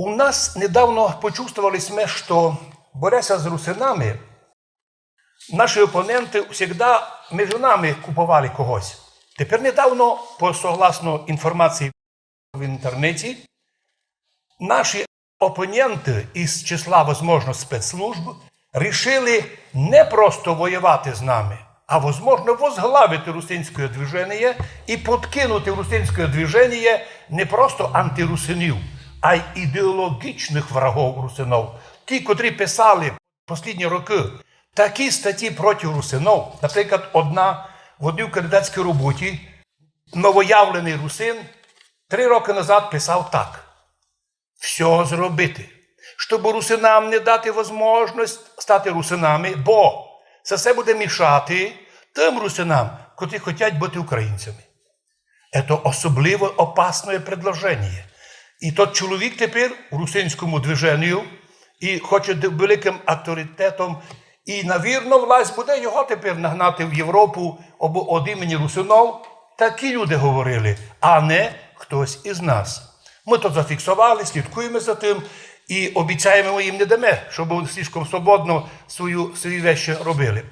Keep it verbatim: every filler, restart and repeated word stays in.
У нас недавно почувствовали сьме, што, боряся з русинами, наші опоненты всегда межи нами куповали когось. Тепер недавно, по согласно інформації в інтернеті, наші опоненты із числа, возможно, спецслужб рішили не просто воювати з нами, а, возможно, возглавити русинське движеніє і подкинути в русинське движеніє не просто антирусинів, а й ідеологічных врагов русинов. Ті, котрі писали послідні рокы такі статті проти русинов, наприклад, одна в одній кандидатській роботі новоявленый русин три рокы назад писав так: «Всьо зробити, щоб русинам не дати возможность стати русинами, бо се все буде мішати тым русинам, котрі хотять быти українцями». Це особливо опасне предложеніє. І тот чоловік тепер у русинському движенію і хоче д-, великым авторитетом, і, навірно, власть буде його тепер нагнати в Європу, або од імені русинов такі люди говорили, а не хтось із нас. Мы то зафіксовали, слідкуєме за тым і обіцяєме, мы їм не даме, щоб слишком свободно свою, свої вещі робили.